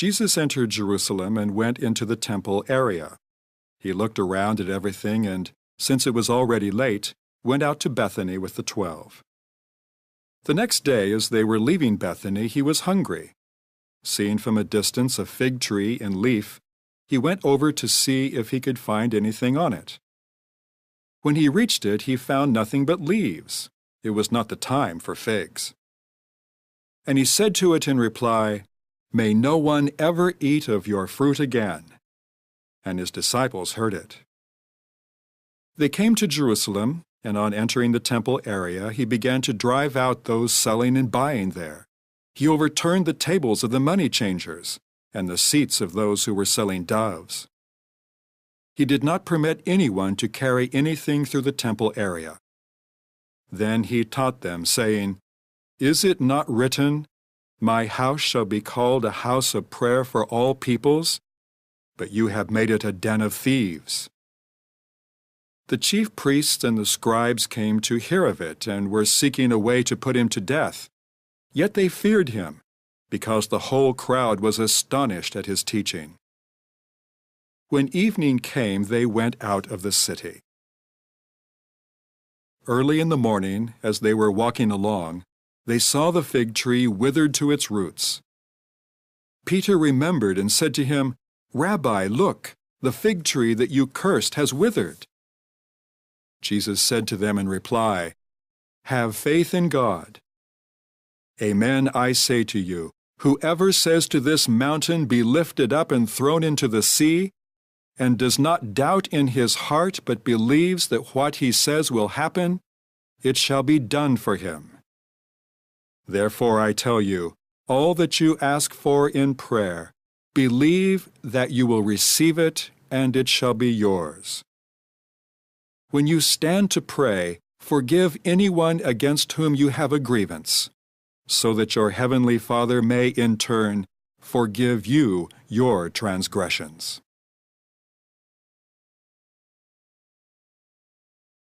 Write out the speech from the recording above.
Jesus entered Jerusalem and went into the temple area. He looked around at everything and, since it was already late, went out to Bethany with the 12. The next day, as they were leaving Bethany, he was hungry. Seeing from a distance a fig tree in leaf, he went over to see if he could find anything on it. When he reached it, he found nothing but leaves. It was not the time for figs. And he said to it in reply, "May no one ever eat of your fruit again." And his disciples heard it. They came to Jerusalem, and on entering the temple area, he began to drive out those selling and buying there. He overturned the tables of the money changers and the seats of those who were selling doves. He did not permit anyone to carry anything through the temple area. Then he taught them, saying, "Is it not written, 'My house shall be called a house of prayer for all peoples'? But you have made it a den of thieves." The chief priests and the scribes came to hear of it and were seeking a way to put him to death. Yet they feared him, because the whole crowd was astonished at his teaching. When evening came, they went out of the city. Early in the morning, as they were walking along, they saw the fig tree withered to its roots. Peter remembered and said to him, "Rabbi, look, the fig tree that you cursed has withered." Jesus said to them in reply, "Have faith in God. Amen, I say to you, whoever says to this mountain, 'Be lifted up and thrown into the sea,' and does not doubt in his heart but believes that what he says will happen, it shall be done for him. Therefore I tell you, all that you ask for in prayer, believe that you will receive it, and it shall be yours. When you stand to pray, forgive anyone against whom you have a grievance, so that your heavenly Father may in turn forgive you your transgressions."